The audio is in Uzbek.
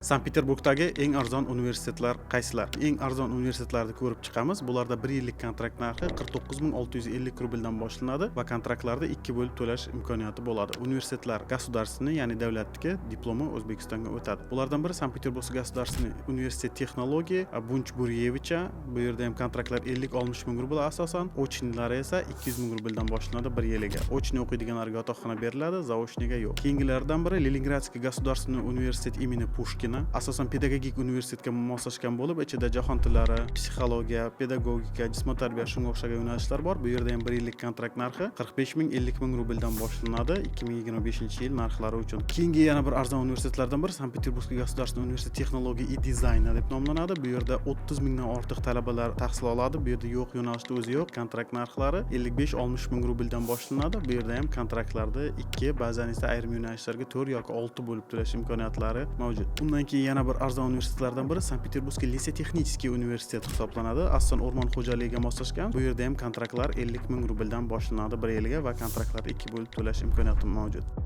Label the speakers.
Speaker 1: Sankt Peterburgdagi eng arzon universitetlar qaysilar? Eng arzon universitetlarni ko'rib chiqamiz. Bularda bir yillik kontrakt narxi 49 650 rubldan boshlanadi va kontraktlarda ikki bo'lib to'lash imkoniyati bo'ladi. Universitetlar государственный, ya'ni davlatniki, diplomi O'zbekistonga o'tadi. Bulardan biri Санкт-Петербургский государственный университет технологии Бунч-Буриевича. Bu yerda ham kontraktlar 50-60 ming rubl asosan, очный lari esa 200 ming rubldan boshlanadi bir yiliga. Очный o'qiydiganlarga yotoqxona beriladi, заочный ga yo'q. Keyingilaridan biri Ленинградский государственный университет имени Пушкина. Asosan pedagogik universitetga moslashgan bo'lib, ichida jahon tillari, psixologiya, pedagogika, jismoniy tarbiya, shunga o'xshagan yo'nalishlar bor. Bu yerda ham bir yillik kontrakt narxi 45 ming, 50 ming rubldan boshlanadi 2025 yil narxlari uchun. Keyingi yana bir arzon universitetlardan biri Санкт-Петербургский государственный университет технологий и дизайна deb nomlanadi. Bu yerda 30 mingdan ortiq talabalar tahsil oladi. Bu yerda yo'q yo'nalishda o'zi yo'q. Kontrakt narxlari 55-60 ming rubldan boshlanadi. Bu yerda ham kontraktlarda ikki, ba'zan esa ayrim yo'nalishlarga 4 yoki 6 bo'lib to'lash imkoniyatlari mavjud. Undan keyin yana bir arzon universitetlardan biri Санкт-Петербургский лесотехнический университет hisoblanadi. Asosan o'rmon xo'jaligiga moslashgan. Bu yerda ham kontraktlar 50 ming rubldan boshlanadi bir yilga va kontraktlar ikki bo'lib to'lash imkoniyati mavjud.